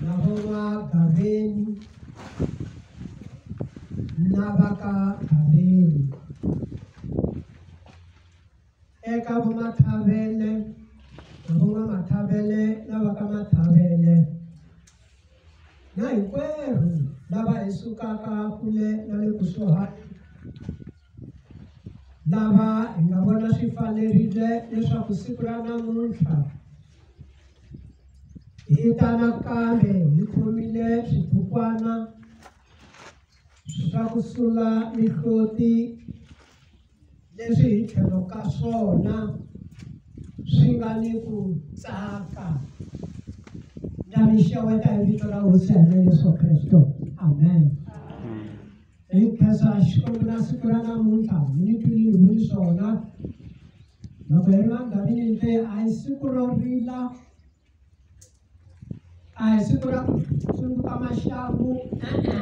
Na vo N'wa-Gaveni na va ka Gaveni. Eka vo Mathavele na vo N'wa-Mathavele na va ka Mathavele na hinkwerhu lava hi sukaka kule na le kusuhani lava hi nga vona swi fanerile leswaku siku ra namuntlha hi ta nakambe hi khomile swibukwana swa ku sula mihloti leswi hi tlhelo ka swona swi nga ni ku tsaka. Na mi xeweta hi vito ra Hosi ya hina Yesu Kreste. Amen. Hi khensa Xikwembu na siku ra namuntlha mi ni twile ni vuli swona loko hi ri vanghani ni te a hi siku ro rila, a hi siku ra ku tsundzuka maxangu, e-e,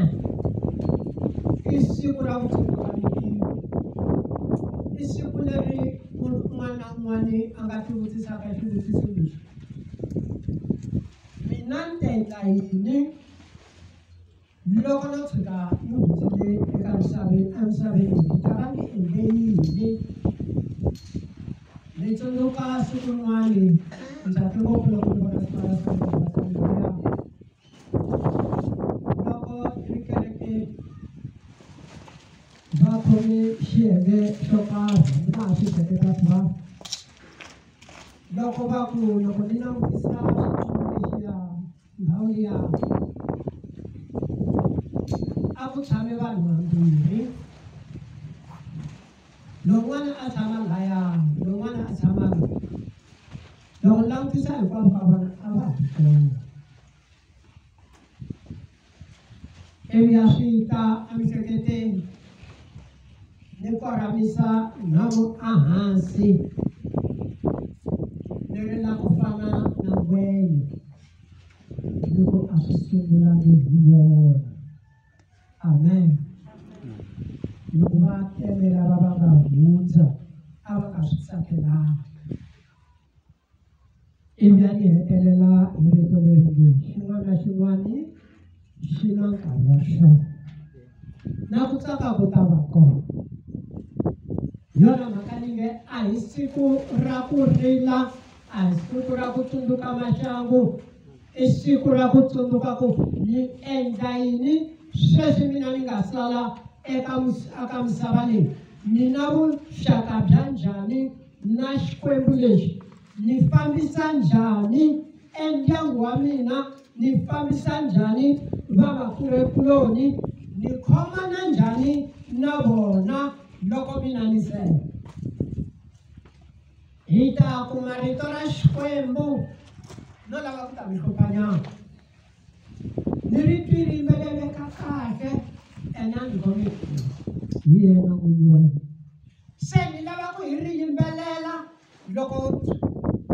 i siku ra ku tsundzuka mintirho. I siku leri munhu un'wana na un'wana a nga tivutisaka xivutiso lexi: mina ni ta endla yini loko no tshuka ni hundzile eka misaveni, emisaveni ni ta va ni endle yini? Ni tsundzuka siku rin'wani ni tsake ngopfu loko ni vona siku ra loko ri kerekeni va khome xiyenge xo karhi ni nga ha swi hleketa ku va loko va ku loko ni langutisa xitulu lexiya ndhawu liya a ku tshame vanhu vambirhi, lowun'wana a tshama laya, lowun'wana a tshama la. Loko ni langutisa hinkwavo ka vona a va ha ri kona. Ivi ya swi ta emiehleketweni ni korhamisa nhamu ehansi ni rila ku fana na ngwenya loko a swi sungulangi hi vona. Amen. Loko va tele lava va nga hundza a va nga swi tsakelanga. Ivi a ni hetelela hi rito leri nge xin'wana na xin'wana xi na nkarhi wa xona na ku tsaka ku ta va kona. Hi yona mhaka ni nge a hi siku ra ku rila, a hi siku ra ku tsundzuka maxangu, i siku ra ku tsundzuka ku ni endla yini sweswi mina ni nga sala eka eka misava leyi, ni na vuxaka bya njhani na Xikwembu lexi, ni fambisa njhani endyangu wa mina, ni fambisa njhani vavakurekuloni, ni khomana njhani na vona loko mina ni sele. Hi ta kuma rito ra Xikwembu no lava ku ta mi hluphanyana. Ni ri twi ri yimbeleleka kahle ene a ni khomi hi yena n'winyi wa hina. Se ni lava ku hi ri yimbelela loko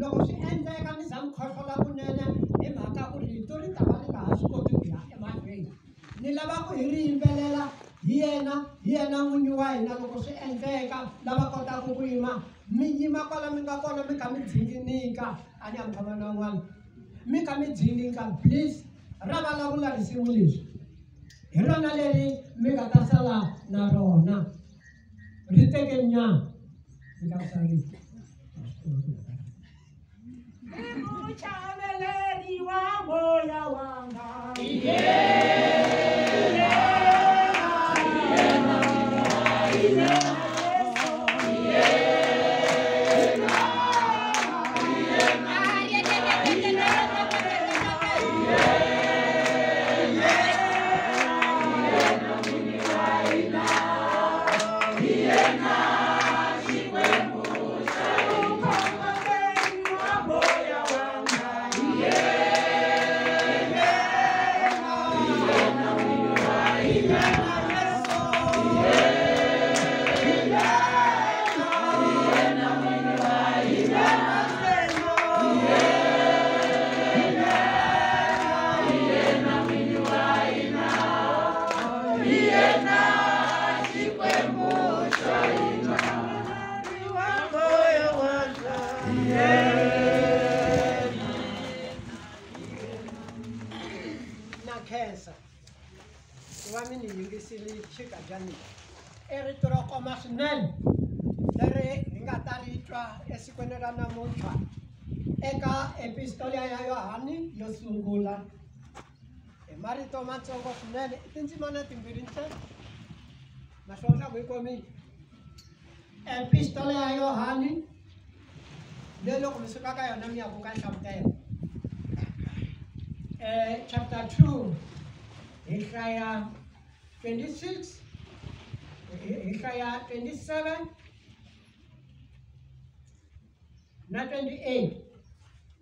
loko swi endleka mi za mi khohlola kunene hi mhaka ku rito ri ta va ri nga ha swi koti ku ya emahlweni. Ni lava ku hi ri yimbelela hi yena, hi yena n'winyi wa hina loko swi endleka lava kotaka ku yima mi yima kwala mi nga kona mi kha mi dzinginika, a ni ya mi khoma na un'wana mi kha mi dzinginika, please. Ra vulavula risimu leswi hi rona leri mi nga ta sala na rona, ri teke nyana mi ta sala I muchaveleri wa moya wanga. khensa ku va mi ni yingisile xigadyani i rito ro koma swinene leri hi nga ta ri twa esikwini ra namuntlha eka epistola ya Yohani yo sungula hi marito matsongo swinene i tindzimana timbirhi ntsena naswona swa ku yi komile epistola ya Yohani leyi loko mi suka ka yona mi ya ku ka nhlamuselo chapter 2 hi hlaya 26 hi hlaya 27 na 28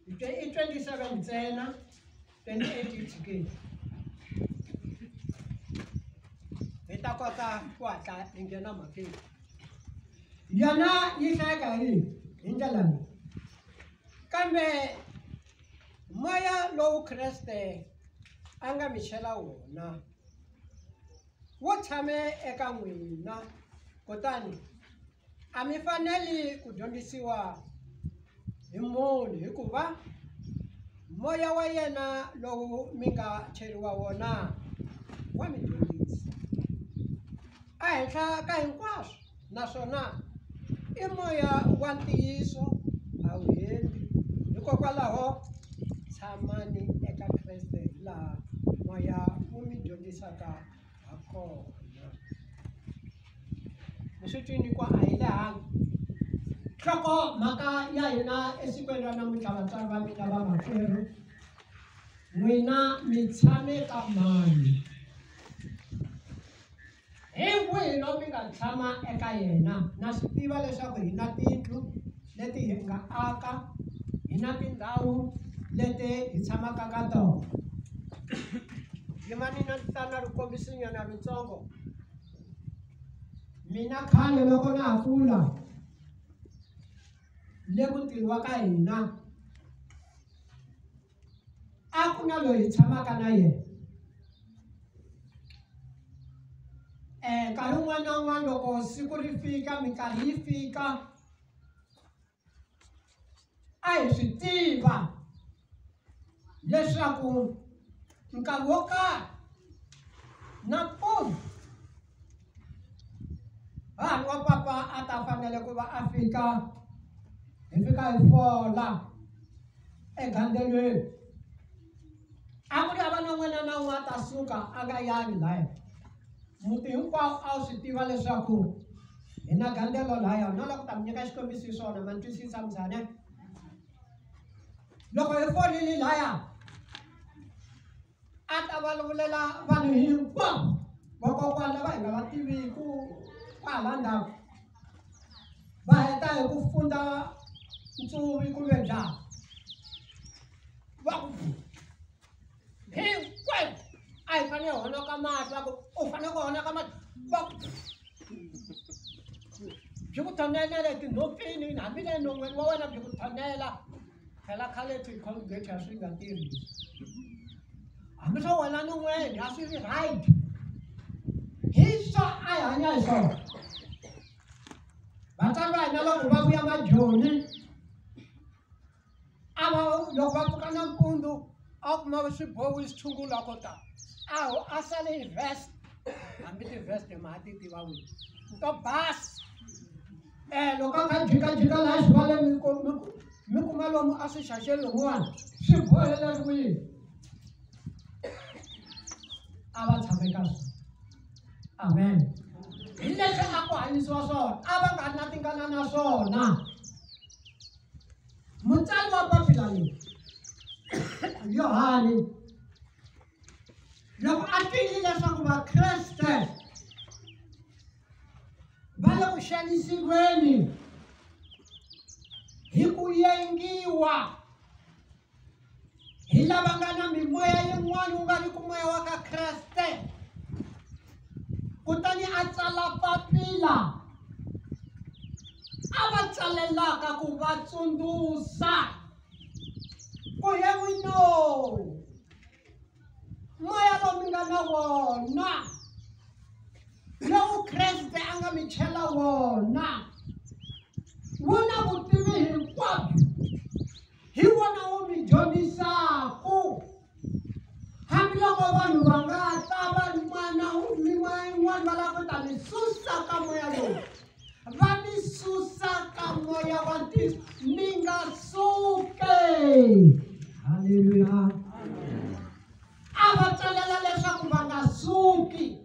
i 27 ntsena 28 yi tshikile hi ta kota ku hatla hi nghena mhakeni yona yi hlayeka hi ndlela leyi kambe moya lowu Kreste a nga mi chela wona wu tshame eka n'wina kutani a mi faneli ku dyondzisiwa hi munhu hikuva moya wa yena lowu mi nga cheriwa wona wa mi dyondzisa ehenhla ka hinkwaswo naswona i moya wa ntiyiso a wu hembi hikokwalaho tshamani eka Kreste hilaha moya wu mi dyondzisaka ha kona mi swi twini ku a hi lehangi nhloko mhaka ya hina esikwini ra namuntlha vatswari va mina va makwerhu n'wina mi tshame ka mani hi wihi lowu mi nga tshama eka yena na swi tiva leswaku hi na tiyindlu leti hi nga aka hi na tindhawu leti hi tshamaka ka tona yimani na tana ri kombisinyana ritsongo mina khale loko na ha kula le mutini wa ka hina a ku na loyi hi tshamaka na yena nkarhi wun'wana na wun'wana loko siku ri fika minkarhi yi fika a hi swi tiva leswaku nkarhi wo karhi nampundzu hahani wa papa a ta fanele ku va a fika hi fika hi fola egandzelweni a ku ri hava na n'wana na un'wana a ta suka a nga yangi laya muti hinkwawo a wu swi tiva leswaku hi na gandzelo laya no lava ku ta mi nyika xikombiso hi swona ma ni twisisa muzane loko hi folile laya a ta vulavulela vanhu hinkwavo vakokwana lava hi nga va tiviku kwala ndzhaku va heta hi ku fundza ntsuvi kumbe njhani va ku hinkwenu a hi fanele hi honoka mati va ku u fanele ku honoka mati va ku byi ku thonela etinhompfini hambi le non'weni wa wena byi ku thonela phela khale ti-Colgate a swi nga tirhi hambi swo wena non'weni a swi ri right hi swo a hi hanya hi swona vatswari va hina loko va vuya majoni a va loko va pfuka nampundzu a kuma swibohi swi tshungula ko ta a sale hi vest hambi ti-vest ma ha ti tiva wini to basa loko a kha jikajika laha xivaleni mi kuma lomu a swi xaxeni lomuwani swi boheleriwile a va tshame ka swona amen hi leswi a ku hanyisiwa swona a va nga ri na tingana na swona mutsari wa papila leyi Yohani loko a twile leswaku vakreste va le ku xanisiweni hi ku yengiwa hi lava nga na mimoya yin'wana wu nga ri ku moya wa ka Kreste kutani a tsala papila a va tsalelaka ku va tsundzuxa ku here we know moya lowu mi nga na wona lowu Kreste a nga mi chela wona wu na vutivi hinkwabyo hi wona wu mi dyondzisaku hambiloko vanhu moya wa ntiyiso mi nga suke. Haleluya. A va tsalela leswaku va nga suki.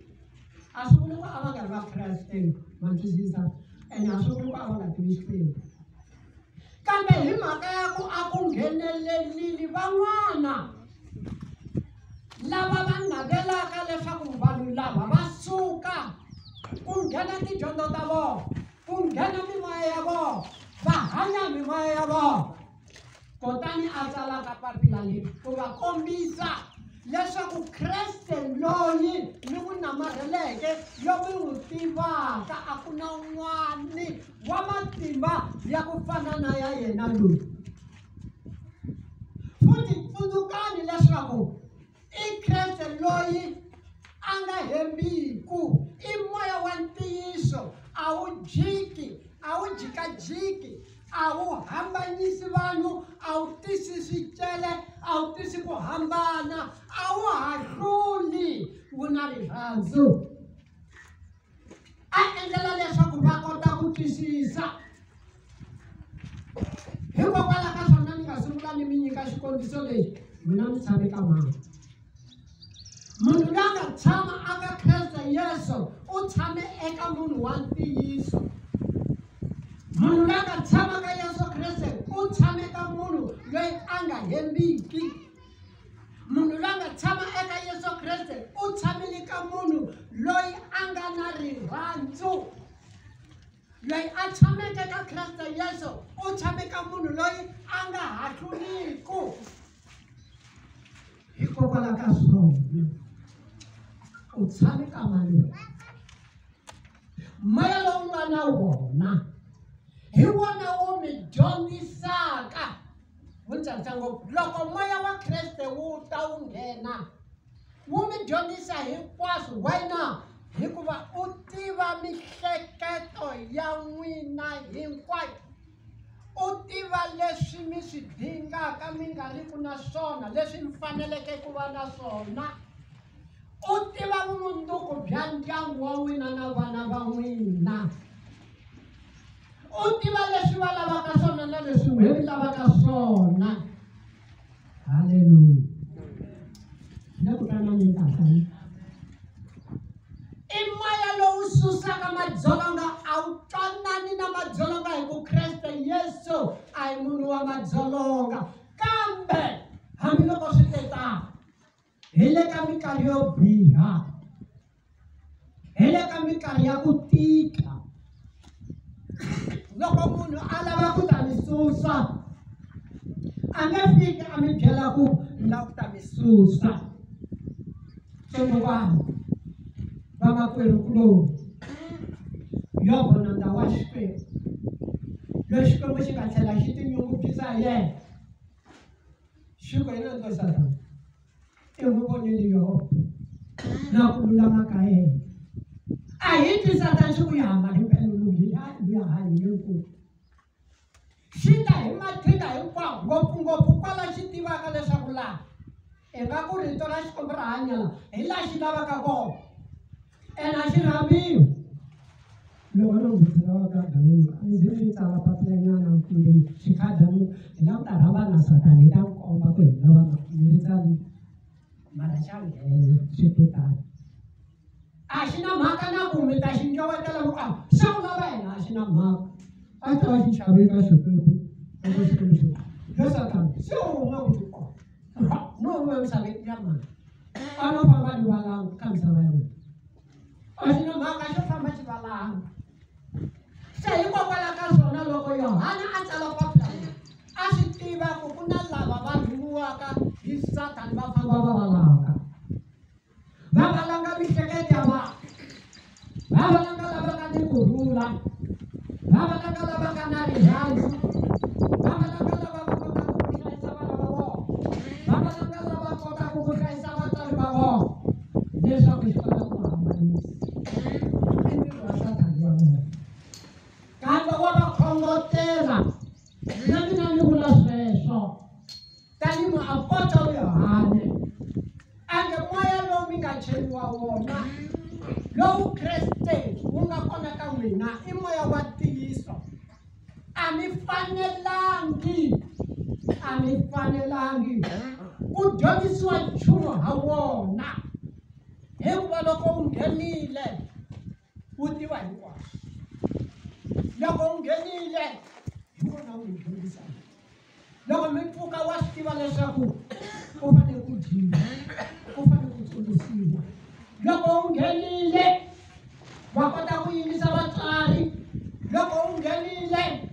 A swi vuli ku a va nga ri va Kreste, ma twisisa, ene a swi vuli ku a va nga tivi Xikwembu, kambe hi mhaka ya ku a ku nghenelelile van'wana lava va navelaka leswaku vanhu lava va suka ku nghena tidyondzo ta vona, ku nghena mimoya ya vona, va hanya mimoya ya vona. Kutani a tsalaka papila leri ku va kombisa leswaku Kreste loyi mi n'wi namarheleke, yo mi n'wi tivaka, a ku na un'wani wa matimba ya ku fana na ya yena loyi. Futhi tsundzukani leswaku i Kreste loyi a nga hembiku, i moya wa ntiyiso, a wu jiki, a wu jikajiki, a wu hambanyisi vanhu, a wu tisi swicele, a wu tisi ku hambana, a wu hahluli, wu na rirhandzu. A endlela leswaku va kota ku twisisa. Hikokwalaho ka swona ni nga sungula ni mi nyika xikombiso lexi, n'wina mi tshame ka mani. Munhu loyi a nga tshama aka Kreste Yesu u tshame eka munhu wa ntiyiso. Munhu loyi a nga tshama ka Yesu Kreste u tshame ka munhu loyi a nga hembiki. Munhu loyi a nga tshama eka Yesu Kreste u tshamile ka munhu loyi a nga na rirhandzu. Loyi a tshameke ka Kreste Yesu u tshame ka munhu loyi a nga hahluliku. Hikokwalaho ka swona u tshame ka mani. Moya lowu nga na wona hi wona wu mi dyondzisaka. Wu ni tsakisa ngopfu loko moya wa Kreste wu ta wu nghena, wu mi dyondzisa hinkwaswo. Why na? Hikuva u tiva mihleketo ya n'wina hinkwayo, u tiva leswi mi swi dingaka mi nga ri ku na swona, leswi mi faneleke ku va na swona. U tiva vumundzuku bya ndyangu wa n'wina na vana va n'wina. U tiva leswi va lavaka swona na leswi n'wina mi lavaka swona. Haleluya. Le ku twananeni kahle. I moya lowu susaka madzolonga, a wu twanani na madzolonga hi ku Kreste Yesu a hi munhu wa madzolonga. Kambe hambiloko swi te tano, hi le ka minkarhi yo biha, hi le ka minkarhi ya ku tika, loko munhu a lava ku ta mi susa, a nge fiki a mi byela ku ni lava ku ta mi susa. Tsundzukani vamakwerhu kuloni, Yobo nandza wa Xikwembu, loyi Xikwembu xi nga tlhela xi tinyungubyisa hi yena, xi ku hi nandza wa Sathana, i n'wi vonile Yobo na ku lulama ka yena. A hi twi Sathana xi ku ya hamba hi mpela lunghile, a luya hayi lonkulu. Xi ta hi mathinga hinkwawo, ngopfungopfu kwala xi tivaka leswaku laha ingaku rito ra Xikwembu ra hanya laha, hi laha xi lavaka kona, ene a xi rhambiwi. Loko no n'wi wa ka Gameni, a ndzi mi tsala papilanyana kumbe xikhadani, hi lava ku ta rhamba na Sathana, hi ta n'wi komba ku hi lava ni ri tsali, mara xa nghena swi te tano. A xi na mhaka na ku mi ta xi njowetela ku a xa ku lava yena, a xi na mhaka. A ta va xi xavile ka Xikwembu, loko Xikwembu xi yo Sathana se u huma ku xi kona no huma emisaveni ya mani, a no famba ni valanga ka misava ya wena. A xi na mhaka, xo famba xi valanga. Se hikokwalaho ka swona loko Yohana a tsala papila leri, a swi tiva ku ku na lava va rhumiwaka hi Sathana va famba va valanga, va valanga mihleketo ya vanhu, va valanga lava nga ni kurhula, va valanga lava nga na rirhandzu, va valanga lava va kotaka ku hlayisa vana va vona, va valanga lava kotaka ku hlayisa vatswari va vona, leswaku xi kota ku va hambanisa. I ntirho wa Sathana wa vona, kambe wa va khongotela. Na mina ni vula sweswo tanihi muapostolo Yohane, a nge moya lowu mi nga cheriwa wona, lowu Kreste wu nga kona ka n'wina, i moya wa ntiyiso. A mi fanelangi, a mi fanelangi ku dyondzisiwa nchumu ha wona, hikuva loko u nghenile u tiva hinkwaswo. Loko u nghenile hi wona u mi dyondzisaka. Loko mi pfuka wa swi tiva leswaku u fanele ku dyiwa, u fanele ku tsundzuxiwa. Loko u nghenile wa kota ku yingisa vatswari. Loko u nghenile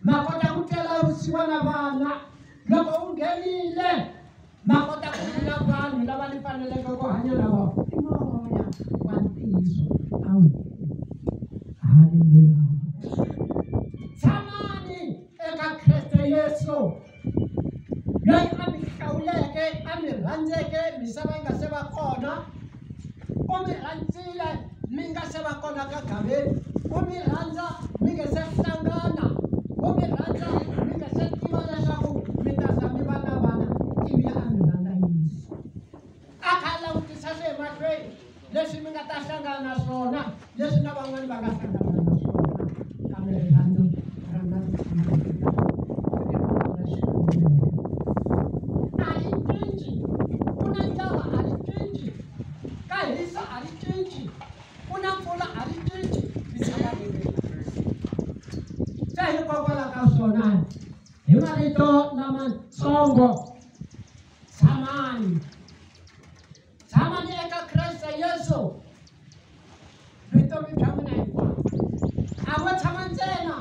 ma kota ku twela vusiwana vana. Loko u nghenile ma kota ku pfuna vanhu lava ni faneleke ku hanya na vona. I moya wa ntiyiso a wu. Haleluya. Tshamani eka Kreste Yesu, loyi a mi hlawuleke, a mi rhandzeke misava yi nga se va kona. U mi rhandzile mi nga se va kona ka gaveni. U mi rhandza mi nga se hlangana. U mi rhandza mi nga se tiva leswaku mi ta za mi va na vana, ivi a mi rhandza Yesu. A kha a langutisa swi emahlweni leswi mi nga ta hlangana na swona, leswi na van'wani va nga hlangana na swona, kambe rirhandzu ra a ri cinci. Ku na ndlala a ri cinci, ka hisa a ri cinci, ku na mpfula a ri cinci, ri tshama ri ri. Se hikokwalaho ka swona, hi marito lamatsongo, tshamani, tshamani eka Kreste Yesu vutomi bya n'wina hinkwabyo. A vo tshama ntsena,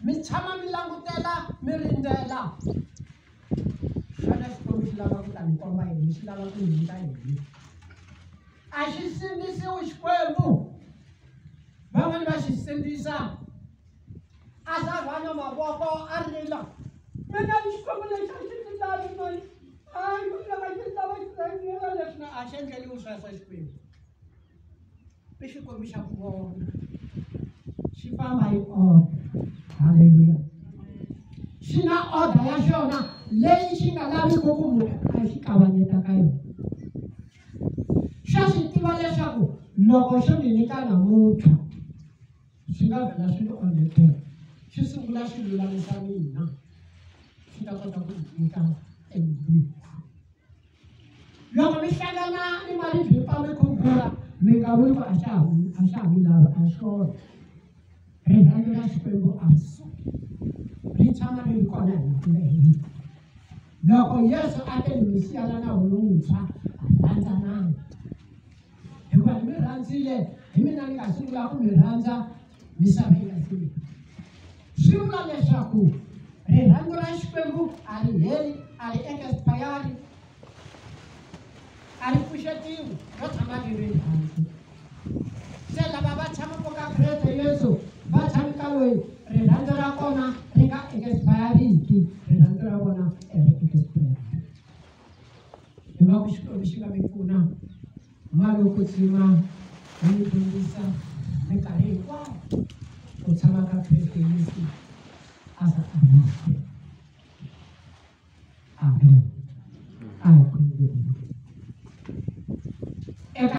mi tshama mi langutela, mi rindzela. Xana Xikwembu xi lava ku ta mi komba yini? Xi lava ku mi nyika yini? A xi sindzisiwi Xikwembu. Van'wani va xi sindzisa, a hlangana mavoko a rila, mina Xikwembu lexi a xi ndzi lavi mani, a lava xi lava xi rhangela leswi na a xi endleliwi sweswo Xikwembu. I Xikwembu xa ku vona, xi famba hi order. Haleluya. Xi na order ya xona leyi xi nga laviki ku munhu a xi kavanyeta ka yona. Xa swi tiva leswaku loko xo ni nyika namuntlha swi nga vhela swi ni onhetela, xi sungula xi lulamisa mina, xi ta kota ku nyika embilwini. Loko mi hlangana ni maribye mi khugula, mi nga vuli ku a xa ha mi lavi, a swona. Rirhandzu ra Xikwembu a ri suki, ri tshama ri ri kona hi ku nga heriki. Loko Yesu a te ni mi siyana nawu lowuntshwa, rhandzanani, hikuva ni mi rhandzile, hi mina ni nga sungula ku mi rhandza misava yi nga se. Swi vula leswaku rirhandzu ra Xikwembu a ri heli, a ri expire, a ri pfuxetiwi, ro tshama ri ri rirhandzu. Se lava va tshamaka ka Kreste Yesu va tshami ka loyi rirhandzu ra kona ri nga expire-iki, rirhandzu ra vona ri expire. Hi va ku Xikwembu xi nga mi pfuna, mali wo kwetsima yi mi dyondzisa.